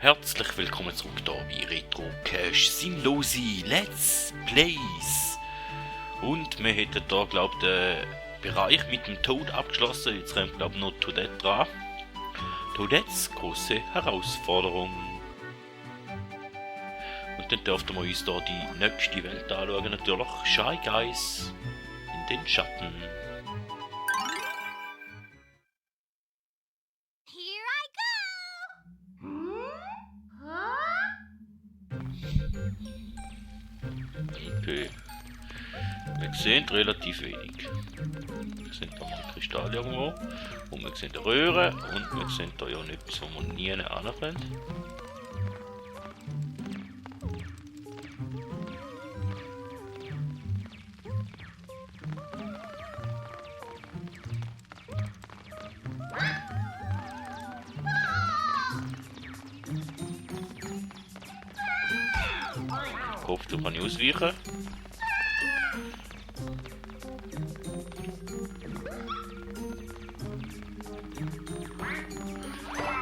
Herzlich willkommen zurück hier bei Retro Cache Sinnlose Let's Plays. Und wir hätten hier, glaube ich, den Bereich mit dem Tod abgeschlossen. Jetzt kommt, glaube ich, noch Toadette dran. Toadettes große Herausforderung. Und dann dürften wir uns hier die nächste Welt anschauen. Natürlich Shy Guys in den Schatten. Okay. Wir sehen relativ wenig. Wir sehen da mal Kristall irgendwo. Und wir sehen die Röhre. Und wir sehen da ja nichts, wo man nie anbrennt. Ich hoffe, du kannst ausweichen.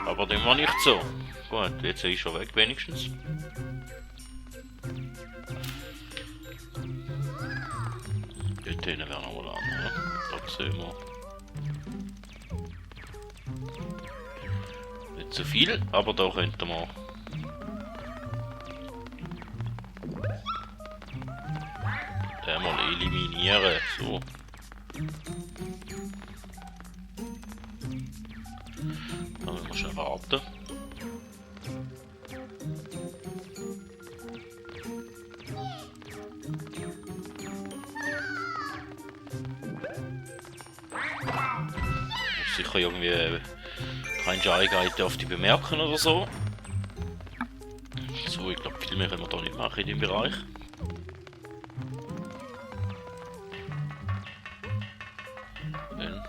Aber dem war nicht so. Gut, jetzt ist er weg wenigstens. Dort hinten wäre noch wohl an, oder? Da sehen wir. Nicht so viel, aber da könnten wir. Den mal eliminieren. So. Dann müssen wir schnell warten. Sicher irgendwie kein Shy Guy dürfte bemerken oder so. So, ich glaube, viel mehr können wir da nicht machen in dem Bereich. Dann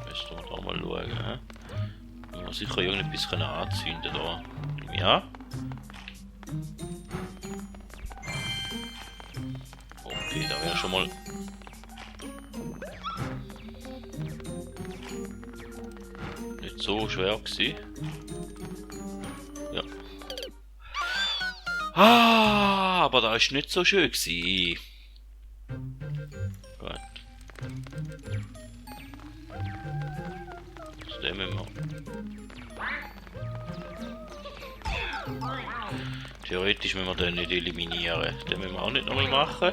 müssen wir da mal schauen. Wir müssen sicher irgendetwas anzünden da. Ja. Okay, da wäre schon mal. Nicht so schwer gewesen. Ja. Ah, aber da ist nicht so schön gewesen. Gut. Also den müssen wir. Theoretisch müssen wir den nicht eliminieren. Den müssen wir auch nicht nochmal machen.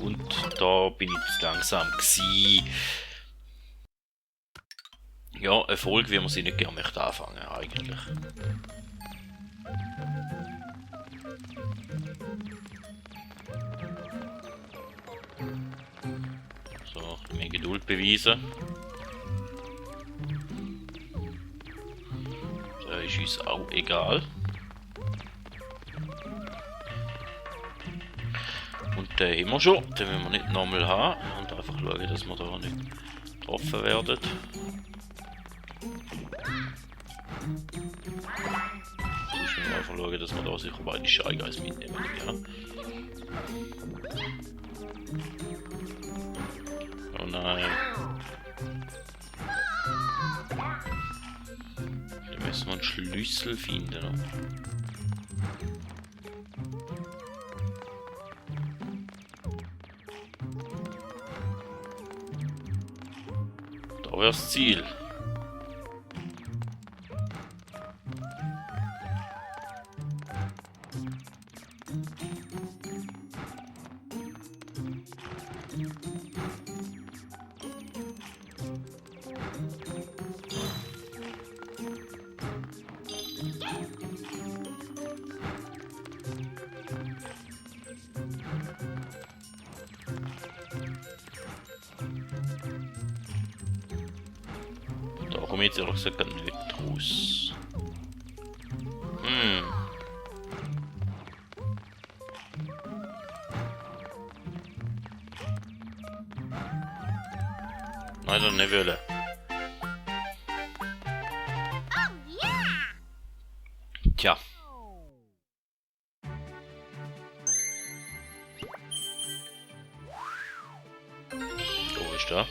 Und da bin ich zu langsam gewesen. Ja, eine Folge, wie man sie nicht gerne möchte anfangen, eigentlich. So, mehr Geduld beweisen. Das ist uns auch egal. Und den haben wir schon, den müssen wir nicht nochmal haben. Und einfach schauen, dass wir da nicht getroffen werden. Sonst müssen wir einfach schauen, dass wir da sicher beide Shy Guys mitnehmen. Ja. Oh nein. Da müssen wir einen Schlüssel finden. Da wäre das Ziel. Da komme ich jetzt ehrlich gesagt nicht raus. Nein, dann nicht wollen. Tja. Wo ist der?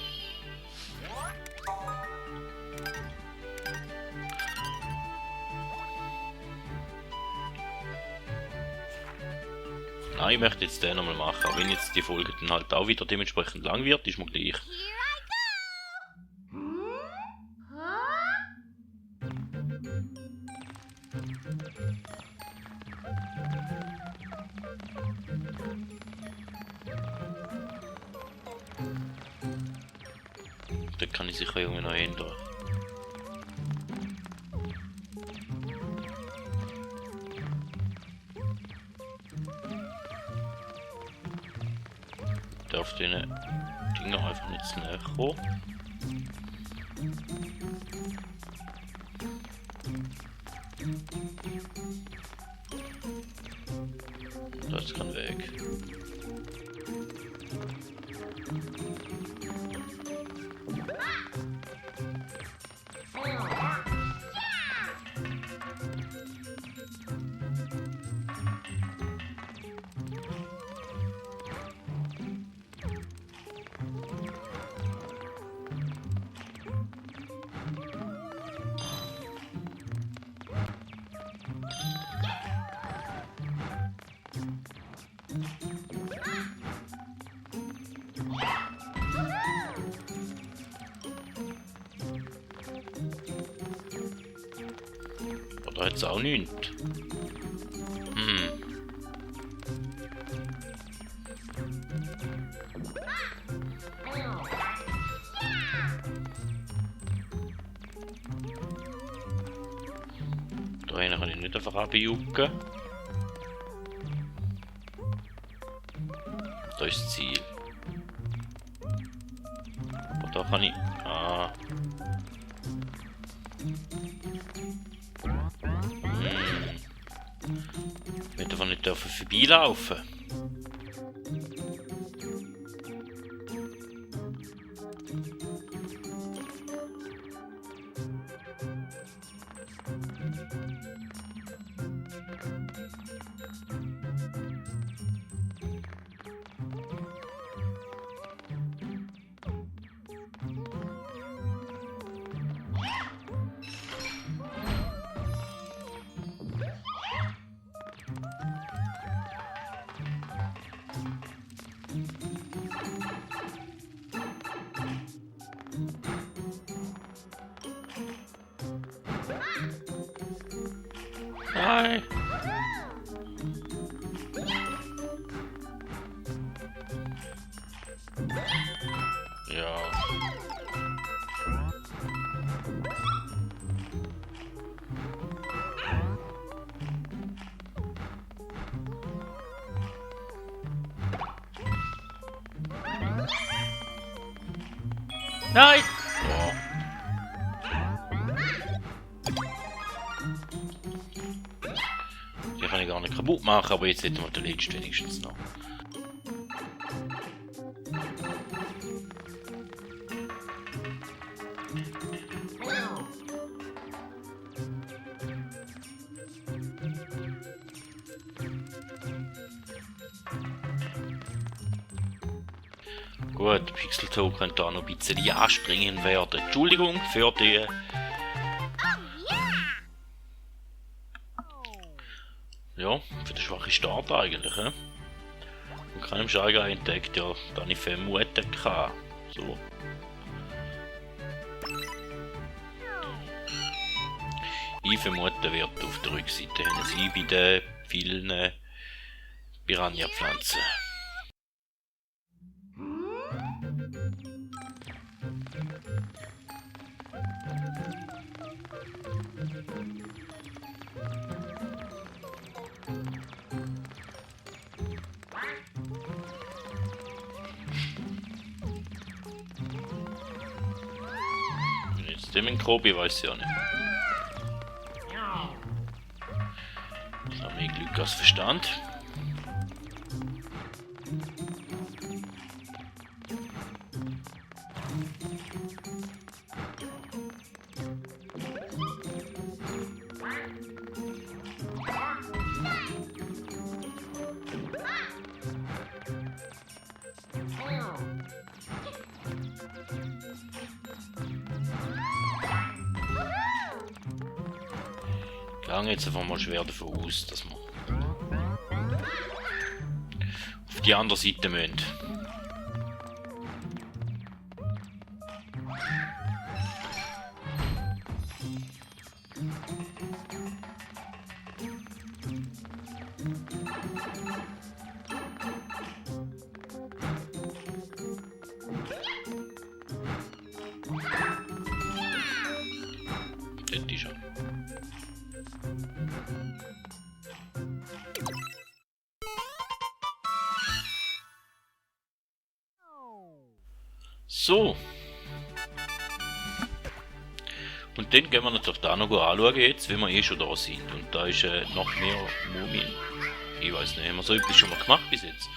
Nein, ich möchte jetzt den nochmal machen. Auch wenn jetzt die Folge dann halt auch wieder dementsprechend lang wird, ist mir gleich. Dort kann ich sicher irgendwie noch ändern. Ich darf den Dinger einfach nicht zu näher kommen. Das kann weg. Da hat es auch nichts. Da hinten kann ich nicht einfach abjucken. Da ist das Ziel. Aber da kann ich... Ah. Ich will einfach nicht vorbeilaufen. Hi. Ja. Nein! Oh. Die kann ich gar nicht kaputt machen, aber jetzt hätten wir den letzten wenigstens noch. Gut, Pixeltoad könnte da noch ein bisschen anspringen werden. Entschuldigung für die... Ja, für den schwachen Start eigentlich, he? Und keinem Steiger entdeckt, ja, da ich vermutet kann. So. Ich vermute, wird auf der Rückseite sein bei den vielen Piranha-Pflanzen. Jetzt dem in Kobi weiß ich auch nicht. Das haben wir Glück als Verstand. Ich gehe jetzt einfach mal schwer davon aus, dass wir die andere Seite müssen. Dort ist er. So. Und dann gehen wir natürlich da noch anschauen jetzt, wenn wir eh schon da sind. Und da ist noch mehr Mumien. Ich weiß nicht, haben wir so etwas schon mal gemacht bis jetzt?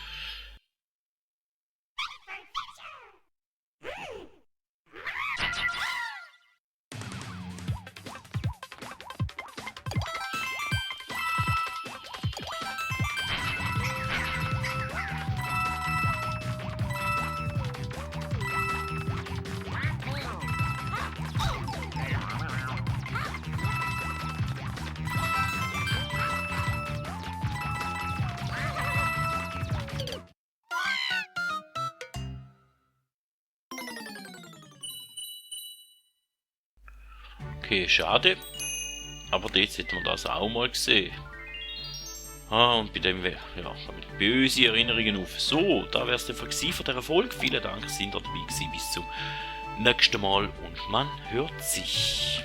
Okay, schade. Aber jetzt hätten wir das auch mal gesehen. Ah, und bei dem kommen böse Erinnerungen auf. So, da wär's der von dieser Folge. Vielen Dank, sind ihr dabei gewesen. Bis zum nächsten Mal und man hört sich.